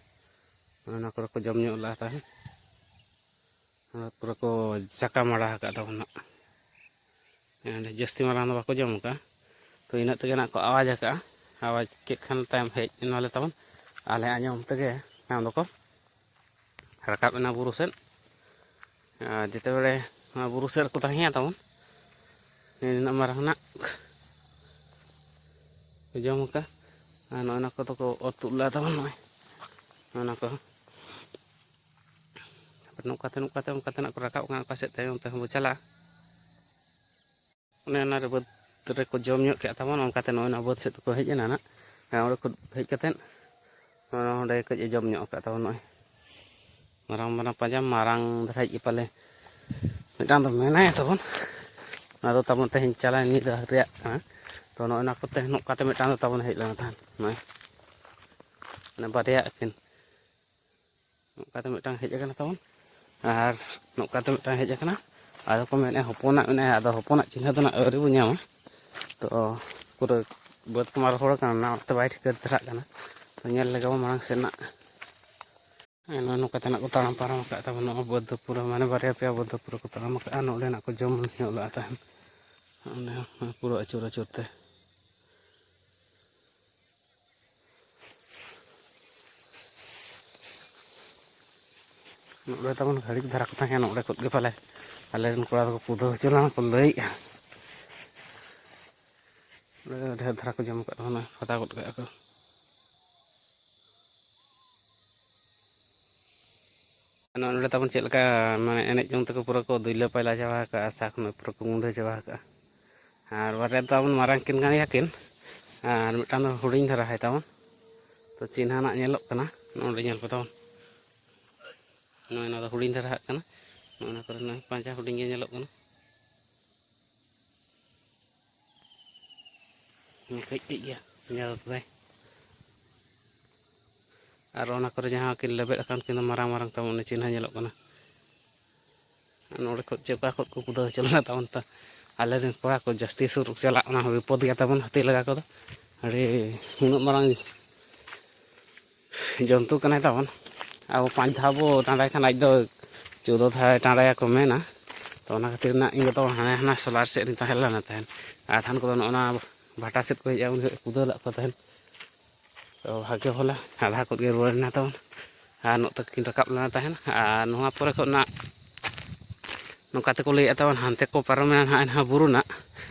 ᱱᱚᱜᱼᱚ ᱱᱚᱣᱟ ᱠᱚᱨᱮ ᱠᱚ ᱡᱚᱢ ᱧᱩ ᱞᱮᱫᱼᱟ ᱛᱟᱦᱮᱸᱫ᱾ ᱯᱩᱨᱟᱹ ᱠᱚ ᱡᱟᱠᱟ ᱢᱟᱲᱟ ᱟᱠᱟᱫ ᱛᱟᱵᱚᱱ ᱱᱟᱜ᱾ ᱚᱸᱰᱮ ᱡᱟᱹᱥᱛᱤ ᱢᱟᱨᱟᱝ ᱫᱚ ᱵᱟᱠᱚ ᱡᱚᱢ ᱟᱠᱟᱫᱼᱟ, ᱛᱚ ᱤᱱᱟᱹᱜ ᱛᱮᱜᱮ ᱱᱟᱜ ᱠᱚ ᱟᱣᱟᱡᱽ ᱟᱠᱟᱫᱼᱟ᱾ ᱟᱣᱟᱡᱽ ᱠᱮᱫ ᱠᱷᱟᱱ ᱛᱟᱭᱚᱢ ᱦᱮᱡ ᱮᱱᱟᱞᱮ ᱛᱟᱵᱚᱱ, ᱟᱞᱮ ᱟᱸᱡᱚᱢ ᱛᱮᱜᱮ ᱛᱟᱭᱚᱢ ᱫᱚᱠᱚ ᱨᱟᱠᱟᱵ ᱮᱱᱟ ᱵᱩᱨᱩ ᱥᱮᱫ᱾ ᱟᱨ ᱡᱮᱛᱮ ᱵᱮᱲᱮ ᱱᱚᱣᱟ ᱵᱩᱨᱩ ᱥᱮᱫ ᱨᱮᱠᱚ ᱛᱟᱦᱮᱸᱭᱟ ᱛᱟᱵᱚᱱ, ᱱᱤᱱᱟᱹᱜ ᱢᱟᱨᱟᱝ ᱱᱟᱜ ᱠᱚ ᱡᱚᱢ ᱟᱠᱟᱫ᱾ ᱟᱨ ᱱᱚᱜᱼᱚᱭ ᱱᱚᱣᱟ ᱠᱚᱫᱚ ᱠᱚ ᱚᱨ ᱛᱩᱫ ᱞᱮᱫᱟ ᱛᱟᱵᱚᱱ, ᱱᱚᱜᱼᱚᱭ ᱱᱚᱜᱼᱚ ᱱᱚᱣᱟ ᱠᱚ᱾ ᱱᱚᱝᱠᱟᱛᱮ, ᱱᱚᱝᱠᱟᱛᱮ, ᱚᱱᱠᱟᱛᱮ ᱱᱟᱜ ᱠᱚ ᱨᱟᱠᱟᱵ ᱠᱟᱱᱟ ᱚᱠᱟ ᱥᱮᱫ ᱛᱮ, ᱚᱱᱛᱮ ᱦᱚᱸ ᱵᱚ ᱪᱟᱞᱟᱜᱼᱟ᱾ ᱚᱱᱮ ᱚᱱᱟ ᱨᱮ ᱵᱟᱹᱫᱽ ᱨᱮᱠᱚ ᱡᱚᱢ ᱧᱚᱜ ᱠᱮᱫ ᱛᱟᱵᱚᱱ, ᱚᱱᱠᱟᱛᱮ ᱱᱚᱜᱼᱚᱭ ᱱᱚᱣᱟ ᱵᱟᱹᱫᱽ ᱥᱮᱫ ᱛᱮᱠᱚ ᱦᱮᱡ ᱮᱱᱟ ᱱᱟᱜ᱾ ᱦᱮᱸ, ᱚᱸᱰᱮ ᱠᱷᱚᱱ ᱦᱮᱡ ᱠᱟᱛᱮᱫ ᱱᱚᱸᱰᱮ ᱠᱟᱹᱡ ᱮ ᱡᱚᱢ ᱧᱚᱜ ᱟᱠᱟᱫ ᱛᱟᱵᱚᱱ ᱱᱚᱜᱼᱚᱭ᱾ ᱢᱟᱨᱟᱝ ᱢᱟᱨᱟᱝ ᱯᱟᱸᱡᱟ, ᱢᱟᱨᱟᱝ ᱫᱷᱟᱨᱟ ᱜᱮ ᱯᱟᱞᱮ ᱢᱤᱫᱴᱟᱝ ᱫᱚ ᱢᱮᱱᱟᱭ ᱛᱟᱵᱚᱱ᱾ ᱚᱱᱟ ᱫᱚ ᱛᱟᱵᱚᱱ ᱛᱮᱦᱮᱧ ᱪᱟᱞᱟᱣ ᱧᱤᱫᱟᱹ ᱨᱮᱭᱟᱜ ᱠᱟᱱᱟ᱾ ᱛᱚ, ᱱᱚᱜᱼᱚᱭ ᱱᱚᱣᱟ ᱠᱚᱛᱮ ᱱᱚᱝᱠᱟᱛᱮ ᱢᱤᱫᱴᱟᱝ ᱫᱚ ᱛᱟᱵᱚᱱ ᱦᱮᱡ ᱞᱮᱱᱟ ᱛᱟᱦᱮᱸᱫ, ᱱᱚᱜᱼᱚᱭ᱾ ᱢᱟᱱᱮ, ᱵᱟᱨᱭᱟ ᱟᱹᱠᱤᱱ ᱱᱚᱝᱠᱟᱛᱮ ᱢᱤᱫᱴᱟᱝ ᱦᱮᱡ ᱟᱠᱟᱱᱟ ᱛᱟᱵᱚᱱ᱾ ᱟᱨ ᱱᱚᱝᱠᱟᱛᱮ ᱢᱤᱫᱴᱟᱝ ᱦᱮᱡ ᱟᱠᱟᱱᱟ᱾ ᱟᱫᱚ ᱠᱚ ᱢᱮᱱᱮᱫᱼᱟ ᱦᱚᱯᱚᱱᱟᱜ ᱢᱮᱱᱟᱭᱟ, ᱟᱫᱚ ᱦᱚᱯᱚᱱᱟᱜ ᱪᱤᱱᱦᱟᱹ ᱫᱚ ᱱᱟᱜ ᱟᱹᱣᱨᱤ ᱵᱚᱱ ᱧᱟᱢᱟ᱾ ᱛᱚ, ᱯᱩᱨᱟᱹ ᱵᱟᱹᱫᱽ ᱠᱚᱢᱟ ᱨᱚᱦᱚᱲ ᱟᱠᱟᱱᱟ, ᱚᱱᱟ ᱚᱱᱟᱛᱮ ᱵᱟᱭ ᱴᱷᱤᱠᱟᱹ ᱫᱷᱟᱨᱟᱜ ᱠᱟᱱᱟ᱾ ᱛᱚ, ᱧᱮᱞ ᱞᱮᱜᱮ ᱵᱚᱱ ᱢᱟᱲᱟᱝ ᱥᱮᱫ ᱱᱟᱜ᱾ ᱦᱮᱸ, ᱱᱚᱜᱼᱚᱭ ᱱᱚᱝᱠᱟ ᱛᱮ ᱱᱟᱜ ᱠᱚ ᱛᱟᱲᱟᱢ ᱯᱟᱨᱚᱢ ᱟᱠᱟᱫ ᱛᱟᱵᱚᱱᱟ᱾ ᱱᱚᱣᱟ ᱵᱟᱹᱫᱽ ᱫᱚ ᱯᱩᱨᱟᱹ, ᱢᱟᱱᱮ, ᱵᱟᱨᱭᱟ ᱯᱮᱭᱟ ᱵᱟᱹᱫᱽ ᱫᱚ ᱯᱩᱨᱟᱹ ᱠᱚ ᱛᱟᱲᱟᱢ ᱟᱠᱟᱫᱼᱟ᱾ ᱱᱚᱸᱰᱮ ᱱᱟᱜ ᱠᱚ ᱡᱚᱢ ᱧᱚᱜ ᱞᱟᱜᱼᱟ ᱛᱟᱦᱮᱸᱫ᱾ ᱚᱸᱰᱮ ᱦᱚᱸ ᱯᱩᱨᱟᱹ ᱟᱹᱪᱩᱨ ᱟᱹᱪᱩᱨ ᱛᱮ᱾ ᱱᱚᱰᱮ ᱛᱟᱵᱚᱱ ᱜᱷᱟᱹᱲᱤᱠ ᱫᱷᱟᱨᱟ ᱠᱚ ᱛᱟᱦᱮᱸ ᱠᱟᱱᱟ, ᱱᱚᱰᱮ ᱠᱷᱚᱱ ᱜᱮ ᱯᱟᱞᱮ ᱟᱞᱮ ᱨᱮᱱ ᱠᱚᱲᱟ ᱫᱚᱠᱚ ᱠᱩᱫᱟᱹᱣ ᱦᱚᱪᱚ ᱞᱮᱱᱟ ᱠᱚ ᱞᱟᱹᱭᱮᱜᱼᱟ᱾ ᱱᱚᱰᱮ ᱫᱚ ᱰᱷᱮᱨ ᱫᱷᱟᱨᱟ ᱠᱚ ᱡᱚᱢ ᱟᱠᱟᱫ ᱛᱟᱵᱚᱱᱟ, ᱦᱟᱛᱟᱣ ᱜᱚᱫ ᱠᱟᱜᱼᱟ ᱠᱚ᱾ ᱱᱚᱜᱼᱚ ᱱᱚᱰᱮ ᱛᱟᱵᱚᱱ ᱪᱮᱫ ᱞᱮᱠᱟ, ᱢᱟᱱᱮ, ᱮᱱᱮᱡ ᱡᱚᱝ ᱛᱮᱠᱚ ᱯᱩᱨᱟᱹ ᱠᱚ ᱫᱩᱭᱞᱟᱹ ᱯᱟᱭᱞᱟ ᱪᱟᱵᱟ ᱟᱠᱟᱜᱼᱟ, ᱥᱟᱠ ᱱᱚᱜᱼᱚᱭ ᱯᱩᱨᱟᱹ ᱠᱚ ᱜᱩᱸᱰᱟᱹ ᱪᱟᱵᱟ ᱟᱠᱟᱜᱼᱟ᱾ ᱟᱨ ᱵᱟᱨᱭᱟ ᱫᱚ ᱛᱟᱵᱚᱱ ᱢᱟᱨᱟᱝ ᱠᱤᱱ ᱠᱟᱱ ᱜᱮᱭᱟ ᱠᱤᱱ, ᱟᱨ ᱢᱤᱫᱴᱟᱝ ᱫᱚ ᱦᱩᱰᱤᱧ ᱫᱷᱟᱨᱟ ᱦᱟᱭ ᱛᱟᱵᱚᱱ᱾ ᱛᱚ, ᱪᱤᱱᱦᱟᱹ ᱱᱟᱜ ᱧᱮᱞᱚᱜ ᱠᱟᱱᱟ, ᱱᱚᱰᱮ ᱧᱮᱞ ᱯᱮ ᱛᱟᱵᱚᱱ, ᱱᱚᱜᱼᱚᱭ ᱱᱚᱣᱟ ᱫᱚ ᱦᱩᱰᱤᱧ ᱫᱷᱟᱨᱟ ᱦᱟᱜ ᱠᱟᱱᱟ, ᱱᱚᱜᱼᱚ ᱱᱚᱣᱟ ᱠᱚᱨᱮ ᱱᱚᱜᱼᱚᱭ ᱯᱟᱸᱡᱟ ᱦᱩᱰᱤᱧ ᱜᱮ ᱧᱮᱞᱚᱜ ᱠᱟᱱᱟ᱾ ᱠᱟᱹᱡ ᱠᱟᱹᱡ ᱜᱮᱭᱟ, ᱧᱮᱞ ᱯᱮ᱾ ᱟᱨ ᱚᱱᱟ ᱠᱚᱨᱮ ᱡᱟᱦᱟᱸ ᱠᱤᱱ ᱞᱮᱵᱮᱫ ᱟᱠᱟᱱ, ᱩᱱᱠᱤᱱ ᱫᱚ ᱢᱟᱨᱟᱝ ᱢᱟᱨᱟᱝ ᱛᱟᱵᱚᱱ ᱚᱱᱮ ᱪᱤᱱᱦᱟᱹ ᱧᱮᱞᱚᱜ ᱠᱟᱱᱟ᱾ ᱟᱨ ᱱᱚᱰᱮ ᱠᱷᱚᱱ ᱪᱮ ᱚᱠᱟ ᱠᱷᱚᱱ ᱠᱚ ᱠᱩᱫᱟᱹᱣ ᱦᱚᱪᱚ ᱞᱮᱱᱟ ᱛᱟᱵᱚᱱ ᱛᱚ, ᱟᱞᱮ ᱨᱮᱱ ᱠᱚᱲᱟ ᱠᱚ ᱡᱟᱹᱥᱛᱤ ᱥᱩᱨ ᱪᱟᱞᱟᱜ, ᱚᱱᱟ ᱦᱚᱸ ᱵᱤᱯᱚᱫ ᱜᱮᱭᱟ ᱛᱟᱵᱚᱱ ᱦᱟᱹᱛᱤ ᱞᱟᱜᱟ ᱠᱚᱫᱚ᱾ ᱟᱹᱰᱤ ᱩᱱᱟᱹᱜ ᱢᱟᱨᱟᱝ ᱡᱚᱱᱛᱩ ᱠᱟᱱᱟᱭ ᱛᱟᱵᱚᱱ᱾ ᱟᱵᱚ ᱯᱟᱸᱪ ᱫᱷᱟᱣ ᱵᱚ ᱴᱟᱸᱰᱟᱭ ᱠᱷᱟᱱ, ᱟᱡ ᱫᱚ ᱪᱳᱫᱽᱫᱳ ᱫᱷᱟᱣ ᱴᱟᱸᱰᱟᱭᱟ ᱠᱚ ᱢᱮᱱᱟ᱾ ᱛᱚ, ᱚᱱᱟ ᱠᱷᱟᱹᱛᱤᱨ ᱱᱟᱜ ᱤᱧ ᱫᱚ ᱛᱟᱵᱚᱱ ᱦᱟᱱᱮ ᱦᱟᱱᱟ ᱥᱳᱞᱟᱨ ᱥᱮᱫ ᱨᱤᱧ ᱛᱟᱦᱮᱸ ᱞᱮᱱᱟ ᱛᱟᱦᱮᱸᱫ᱾ ᱟᱨ ᱛᱷᱟᱱ ᱠᱚᱫᱚ ᱱᱚᱜᱼᱚ ᱱᱟ ᱵᱷᱟᱴᱟ ᱥᱮᱫ ᱠᱚ ᱦᱮᱡᱼᱟ, ᱩᱱ ᱡᱚᱠᱷᱚᱱ ᱠᱩᱫᱟᱹᱣ ᱞᱟᱜ ᱠᱚ ᱛᱟᱦᱮᱸᱫ᱾ ᱛᱚ, ᱵᱷᱟᱜᱮ ᱵᱷᱟᱞᱟ ᱟᱫᱷᱟ ᱠᱷᱚᱱ ᱜᱮ ᱨᱩᱣᱟᱹᱲ ᱮᱱᱟ ᱛᱟᱵᱚᱱ᱾ ᱟᱨ ᱱᱚᱛᱮ ᱠᱤᱱ ᱨᱟᱠᱟᱵ ᱞᱮᱱᱟ ᱛᱟᱦᱮᱸᱫ᱾ ᱟᱨ ᱱᱚᱣᱟ ᱯᱚᱨᱮ ᱠᱷᱚᱱ ᱱᱟᱜ ᱱᱚᱝᱠᱟ ᱛᱮᱠᱚ ᱞᱟᱹᱭᱮᱫᱼᱟ ᱛᱟᱵᱚᱱ, ᱦᱟᱱᱛᱮ ᱠᱚ ᱯᱟᱨᱚᱢᱮᱱᱟ ᱱᱟᱦᱟᱜ ᱮᱱᱦᱚᱸ ᱵᱩᱨᱩ ᱱᱟᱜ᱾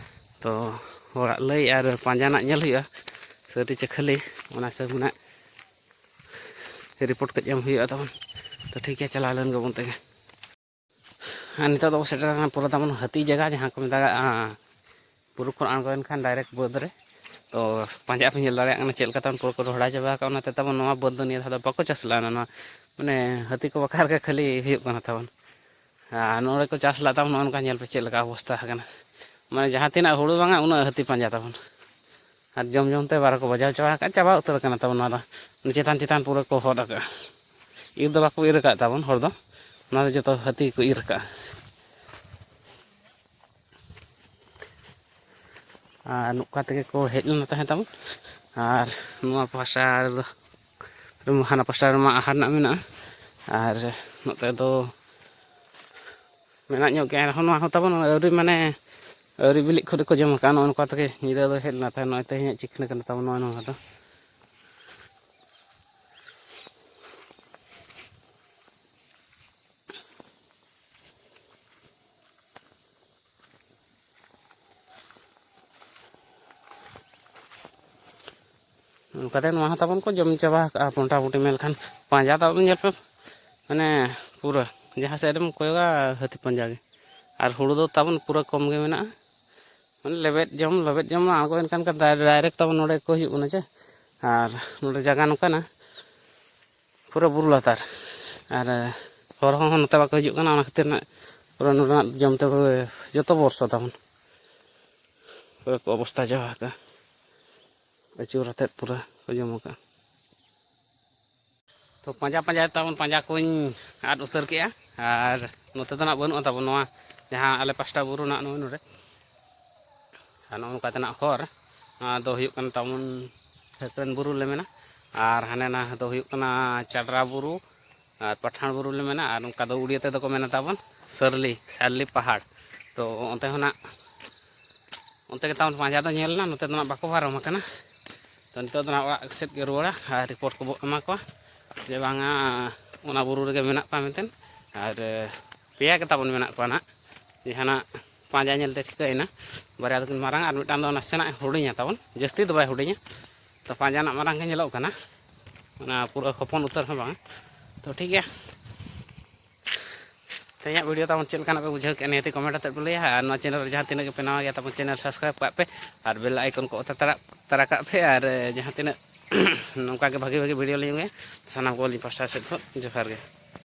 ᱛᱚ, ᱦᱚᱲᱟᱜ ᱞᱟᱹᱭ ᱟᱨ ᱯᱟᱸᱡᱟ ᱱᱟᱜ ᱧᱮᱞ ᱦᱩᱭᱩᱜᱼᱟ, ᱥᱟᱹᱨᱤ ᱪᱮ ᱠᱷᱟᱹᱞᱤ, ᱚᱱᱟ ᱦᱤᱥᱟᱹᱵ ᱱᱟᱜ ᱨᱤᱯᱳᱨᱴ ᱠᱟᱹᱡ ᱮᱢ ᱦᱩᱭᱩᱜᱼᱟ ᱛᱟᱵᱚᱱ᱾ ᱛᱚ, ᱴᱷᱤᱠ ᱜᱮᱭᱟ, ᱪᱟᱞᱟᱣ ᱞᱮᱱ ᱜᱮᱵᱚᱱ ᱛᱮᱜᱮ᱾ ᱟᱨ ᱱᱤᱛᱚᱜ ᱫᱚᱵᱚ ᱥᱮᱴᱮᱨ ᱟᱠᱟᱱᱟ ᱯᱩᱨᱟᱹ ᱛᱟᱵᱚᱱ ᱦᱟᱹᱛᱤ ᱡᱟᱭᱜᱟ, ᱡᱟᱦᱟᱸ ᱠᱚ ᱢᱮᱛᱟᱜᱟᱜᱼᱟ ᱵᱩᱨᱩ ᱠᱷᱚᱱ ᱟᱬᱜᱚᱭᱮᱱ ᱠᱷᱟᱱ direct ᱵᱟᱹᱫᱽ ᱨᱮ᱾ ᱛᱚ ᱯᱟᱸᱡᱟ ᱯᱮ ᱧᱮᱞ ᱫᱟᱲᱮᱭᱟᱜ ᱠᱟᱱᱟ ᱪᱮᱫ ᱞᱮᱠᱟ ᱛᱟᱵᱚᱱ ᱯᱩᱨᱟᱹ ᱠᱚ ᱨᱚᱦᱚᱲᱟ ᱪᱟᱵᱟ ᱟᱠᱟᱫ, ᱚᱱᱟᱛᱮ ᱛᱟᱵᱚᱱ ᱱᱚᱣᱟ ᱵᱟᱹᱫᱽ ᱫᱚ ᱱᱤᱭᱟᱹ ᱫᱷᱟᱣ ᱫᱚ ᱵᱟᱠᱚ ᱪᱟᱥ ᱞᱮᱫᱼᱟ᱾ ᱱᱚᱣᱟ ᱢᱟᱱᱮ ᱦᱟᱹᱛᱤ ᱠᱚ ᱵᱟᱠᱷᱨᱟ ᱜᱮ ᱠᱷᱟᱹᱞᱤ ᱦᱩᱭᱩᱜ ᱠᱟᱱᱟ ᱛᱟᱵᱚᱱ᱾ ᱟᱨ ᱱᱚᱰᱮ ᱠᱚ ᱪᱟᱥ ᱞᱮᱫ ᱛᱟᱵᱚᱱ, ᱱᱚᱜᱼᱚ ᱱᱚᱝᱠᱟ ᱧᱮᱞ ᱯᱮ ᱪᱮᱫ ᱞᱮᱠᱟ ᱚᱵᱚᱥᱛᱟ ᱟᱠᱟᱱᱟ᱾ ᱢᱟᱱᱮ ᱡᱟᱦᱟᱸ ᱛᱤᱱᱟᱹᱜ ᱦᱩᱲᱩ ᱵᱟᱝᱟ ᱩᱱᱟᱹᱜ ᱦᱟᱹᱛᱤ ᱯᱟᱸᱡᱟ ᱛᱟᱵᱚᱱ᱾ ᱟᱨ ᱡᱚᱢ ᱡᱚᱢ ᱛᱮ ᱵᱟᱨᱚ ᱠᱚ ᱵᱟᱡᱟᱣ ᱪᱟᱵᱟ ᱟᱠᱟᱫᱼᱟ, ᱪᱟᱵᱟ ᱩᱛᱟᱹᱨ ᱟᱠᱟᱱᱟ ᱛᱟᱵᱚᱱ ᱱᱚᱣᱟ ᱫᱚ᱾ ᱪᱮᱛᱟᱱ ᱪᱮᱛᱟᱱ ᱯᱩᱨᱟᱹ ᱠᱚ ᱦᱚᱫ ᱟᱠᱟᱫᱼᱟ᱾ ᱤᱨ ᱫᱚ ᱵᱟᱠᱚ ᱤᱨ ᱟᱠᱟᱫ ᱛᱟᱵᱚᱱ ᱦᱚᱲ ᱫᱚ, ᱱᱚᱣᱟ ᱫᱚ ᱡᱚᱛᱚ ᱦᱟᱹᱛᱤ ᱜᱮᱠᱚ ᱤᱨ ᱟᱠᱟᱫᱼᱟ᱾ ᱟᱨ ᱱᱚᱝᱠᱟ ᱛᱮᱜᱮ ᱠᱚ ᱦᱮᱡ ᱞᱮᱱᱟ ᱛᱟᱦᱮᱸ ᱛᱟᱵᱚᱱ᱾ ᱟᱨ ᱱᱚᱣᱟ ᱯᱟᱦᱴᱟ ᱨᱮᱫᱚ, ᱦᱟᱱᱟ ᱯᱟᱦᱴᱟ ᱨᱮᱢᱟ ᱟᱦᱟᱨ ᱨᱮᱱᱟᱜ ᱢᱮᱱᱟᱜᱼᱟ, ᱟᱨ ᱱᱚᱛᱮ ᱫᱚ ᱢᱮᱱᱟᱜ ᱧᱚᱜ ᱜᱮᱭᱟ᱾ ᱮᱱᱨᱮᱦᱚᱸ ᱱᱚᱣᱟ ᱦᱚᱸ ᱛᱟᱵᱚᱱ ᱟᱹᱣᱨᱤ, ᱢᱟᱱᱮ ᱟᱹᱣᱨᱤ ᱵᱤᱞᱤᱜ ᱠᱷᱚᱱ ᱠᱚ ᱡᱚᱢ ᱟᱠᱟᱫᱼᱟ᱾ ᱱᱚᱜᱼᱚ ᱱᱚᱝᱠᱟ ᱛᱮᱜᱮ ᱧᱤᱫᱟᱹ ᱫᱚ ᱦᱮᱡ ᱞᱮᱱᱟ ᱛᱟᱦᱮᱸ᱾ ᱱᱚᱜᱼᱚᱭ ᱛᱮᱦᱮᱧᱟᱜ ᱪᱤᱠᱷᱱᱟᱹ ᱠᱟᱱᱟ ᱛᱟᱵᱚᱱ ᱱᱚᱜᱼᱚᱭ ᱱᱚᱣᱟ ᱫᱚ᱾ ᱚᱱᱠᱟᱛᱮ ᱱᱚᱣᱟ ᱦᱚᱸ ᱛᱟᱵᱚᱱ ᱠᱚ ᱡᱚᱢ ᱪᱟᱵᱟ ᱟᱠᱟᱫᱼᱟ ᱢᱚᱴᱟᱢᱩᱴᱤ᱾ ᱢᱮᱱᱠᱷᱟᱱ ᱯᱟᱸᱡᱟ ᱛᱟᱵᱚᱱ ᱧᱮᱞ ᱯᱮ, ᱢᱟᱱᱮ ᱯᱩᱨᱟᱹ ᱡᱟᱦᱟᱸ ᱥᱮᱫ ᱮᱢ ᱠᱚᱭᱚᱜᱟ ᱦᱟᱹᱛᱤ ᱯᱟᱸᱡᱟ ᱜᱮ᱾ ᱟᱨ ᱦᱩᱲᱩ ᱫᱚ ᱛᱟᱵᱚᱱ ᱯᱩᱨᱟᱹ ᱠᱚᱢ ᱜᱮ ᱢᱮᱱᱟᱜᱼᱟ, ᱢᱟᱱᱮ ᱞᱮᱵᱮᱫ ᱡᱚᱢ ᱞᱮᱵᱮᱫ ᱡᱚᱢ ᱢᱟ ᱟᱬᱜᱚᱭᱮᱱ ᱠᱷᱟᱱ ᱰᱟᱭᱨᱮᱠᱴ ᱛᱟᱵᱚᱱ ᱱᱚᱰᱮ ᱠᱚ ᱦᱤᱡᱩᱜ ᱠᱟᱱᱟ ᱪᱮ᱾ ᱟᱨ ᱱᱚᱰᱮ ᱡᱟᱭᱜᱟ ᱱᱚᱝᱠᱟᱱᱟ ᱯᱩᱨᱟᱹ ᱵᱩᱨᱩ ᱞᱟᱛᱟᱨ, ᱟᱨ ᱦᱚᱲ ᱦᱚᱸ ᱱᱚᱛᱮ ᱵᱟᱠᱚ ᱦᱤᱡᱩᱜ ᱠᱟᱱᱟ᱾ ᱚᱱᱟ ᱠᱷᱟᱹᱛᱤᱨ ᱱᱟᱜ ᱯᱩᱨᱟᱹ ᱱᱚᱰᱮᱱᱟᱜ ᱡᱚᱢ ᱛᱮ ᱯᱩᱨᱟᱹ ᱡᱚᱛᱚ ᱵᱚᱨᱥᱟ ᱛᱟᱵᱚᱱ ᱯᱩᱨᱟᱹ ᱠᱚ ᱚᱵᱚᱥᱛᱟ ᱪᱟᱵᱟ ᱟᱠᱟᱫᱼᱟ, ᱟᱹᱪᱩᱨ ᱟᱛᱮᱫ ᱯᱩᱨᱟᱹ ᱠᱚ ᱡᱚᱢ ᱟᱠᱟᱫᱼᱟ᱾ ᱛᱚ ᱯᱟᱸᱡᱟ ᱯᱟᱸᱡᱟ ᱛᱟᱵᱚᱱ ᱯᱟᱸᱡᱟ ᱠᱚᱧ ᱟᱫ ᱩᱛᱟᱹᱨ ᱠᱮᱜᱼᱟ᱾ ᱟᱨ ᱱᱚᱛᱮ ᱫᱚ ᱱᱟᱜ ᱵᱟᱹᱱᱩᱜᱼᱟ ᱛᱟᱵᱚᱱ ᱱᱚᱣᱟ ᱡᱟᱦᱟᱸ ᱟᱞᱮ ᱯᱟᱥᱴᱟ ᱵᱩᱨᱩ ᱱᱟᱜ ᱱᱚᱜᱼᱚᱭ ᱱᱚᱰᱮ᱾ ᱟᱨ ᱱᱚᱜᱼᱚ ᱱᱚᱝᱠᱟ ᱛᱮᱱᱟᱜ ᱦᱚᱨ, ᱱᱚᱣᱟ ᱫᱚ ᱦᱩᱭᱩᱜ ᱠᱟᱱᱟ ᱛᱟᱵᱚᱱ ᱴᱷᱟᱹᱠᱨᱟᱹᱱ ᱵᱩᱨᱩ ᱞᱮ ᱢᱮᱱᱟ᱾ ᱟᱨ ᱦᱟᱱᱮ ᱱᱟ ᱫᱚ ᱦᱩᱭᱩᱜ ᱠᱟᱱᱟ ᱪᱟᱰᱨᱟ ᱵᱩᱨᱩ ᱟᱨ ᱯᱟᱴᱷᱟᱬ ᱵᱩᱨᱩ ᱞᱮ ᱢᱮᱱᱟ᱾ ᱟᱨ ᱱᱚᱝᱠᱟ ᱫᱚ ᱩᱲᱤᱭᱟ ᱛᱮᱫᱚ ᱠᱚ ᱢᱮᱱᱟ ᱛᱟᱵᱚᱱ ᱥᱟᱹᱨᱞᱤ, ᱥᱟᱨᱞᱤ ᱯᱟᱦᱟᱲ᱾ ᱛᱚ ᱚᱱᱛᱮ ᱦᱚᱸ ᱱᱟᱜ, ᱚᱱᱛᱮ ᱜᱮ ᱛᱟᱵᱚᱱ ᱯᱟᱸᱡᱟ ᱫᱚ ᱧᱮᱞ ᱮᱱᱟ, ᱱᱚᱛᱮ ᱫᱚ ᱱᱟᱜ ᱵᱟᱠᱚ ᱯᱟᱨᱚᱢ ᱟᱠᱟᱱᱟ᱾ ᱛᱚ ᱱᱤᱛᱚᱜ ᱫᱚ ᱱᱟᱜ ᱚᱲᱟᱜ ᱥᱮᱫ ᱜᱮ ᱨᱩᱣᱟᱹᱲᱟ ᱟᱨ ᱨᱤᱯᱳᱨᱴ ᱠᱚᱵᱚ ᱮᱢᱟ ᱠᱚᱣᱟ ᱡᱮ ᱵᱟᱝᱟ ᱚᱱᱟ ᱵᱩᱨᱩ ᱨᱮᱜᱮ ᱢᱮᱱᱟᱜ ᱠᱚᱣᱟ ᱢᱮᱱᱛᱮ᱾ ᱟᱨ ᱯᱮᱭᱟ ᱜᱮ ᱛᱟᱵᱚᱱ ᱢᱮᱱᱟᱜ ᱠᱚᱣᱟ ᱱᱟᱜ, ᱡᱟᱦᱟᱱᱟᱜ ᱯᱟᱸᱡᱟ ᱧᱮᱞᱛᱮ ᱴᱷᱤᱠᱟᱹᱭᱮᱱᱟ᱾ ᱵᱟᱨᱭᱟ ᱫᱚᱠᱤᱱ ᱢᱟᱨᱟᱝ ᱟᱨ ᱢᱤᱫᱴᱟᱝ ᱫᱚ ᱱᱟᱥᱮᱱᱟᱜ ᱦᱩᱰᱤᱧᱟ ᱛᱟᱵᱚᱱ, ᱡᱟᱹᱥᱛᱤ ᱫᱚ ᱵᱟᱭ ᱦᱩᱰᱤᱧᱟ᱾ ᱛᱚ ᱯᱟᱸᱡᱟ ᱨᱮᱱᱟᱜ ᱢᱟᱨᱟᱝ ᱜᱮ ᱧᱮᱞᱚᱜ ᱠᱟᱱᱟ, ᱚᱱᱟ ᱯᱩᱨᱟᱹ ᱦᱚᱯᱚᱱ ᱩᱛᱟᱹᱨ ᱦᱚᱸ ᱵᱟᱝᱟ᱾ ᱛᱚ ᱴᱷᱤᱠ ᱜᱮᱭᱟ, ᱛᱮᱦᱮᱧᱟᱜ ᱵᱷᱤᱰᱤᱭᱳ ᱛᱟᱵᱚᱱ ᱪᱮᱫ ᱞᱮᱠᱟᱱᱟᱜ ᱯᱮ ᱵᱩᱡᱷᱟᱹᱣ ᱠᱮᱫᱼᱟ ᱱᱤᱦᱟᱹᱛ ᱠᱚᱢᱮᱱᱴ ᱠᱟᱛᱮᱫ ᱯᱮ ᱞᱟᱹᱭᱟ᱾ ᱟᱨ ᱱᱚᱣᱟ ᱪᱮᱱᱮᱞ ᱨᱮ ᱡᱟᱦᱟᱸ ᱛᱤᱱᱟᱹᱜ ᱜᱮᱯᱮ ᱱᱟᱣᱟ ᱜᱮᱭᱟ ᱛᱟᱵᱚᱱ ᱪᱮᱱᱮᱞ ᱥᱟᱵᱥᱠᱨᱟᱭᱤᱵᱽ ᱠᱟᱜ ᱯᱮ ᱟᱨ ᱵᱮᱞ ᱟᱭᱠᱚᱱ ᱠᱚ ᱚᱛᱟ ᱛᱟᱨᱟ ᱛᱟᱨᱟ ᱠᱟᱜ ᱯᱮ, ᱟᱨ ᱡᱟᱦᱟᱸ ᱛᱤᱱᱟᱹᱜ ᱱᱚᱝᱠᱟ ᱜᱮ ᱵᱷᱟᱜᱮ ᱵᱷᱟᱜᱮ video ᱞᱤᱧ ᱟᱹᱜᱩᱭᱟ, ᱥᱟᱱᱟᱢ ᱠᱚ ᱟᱹᱞᱤᱧ ᱯᱟᱥᱴᱟ ᱥᱮᱫ ᱠᱷᱚᱱ ᱡᱚᱦᱟᱨ ᱜᱮ᱾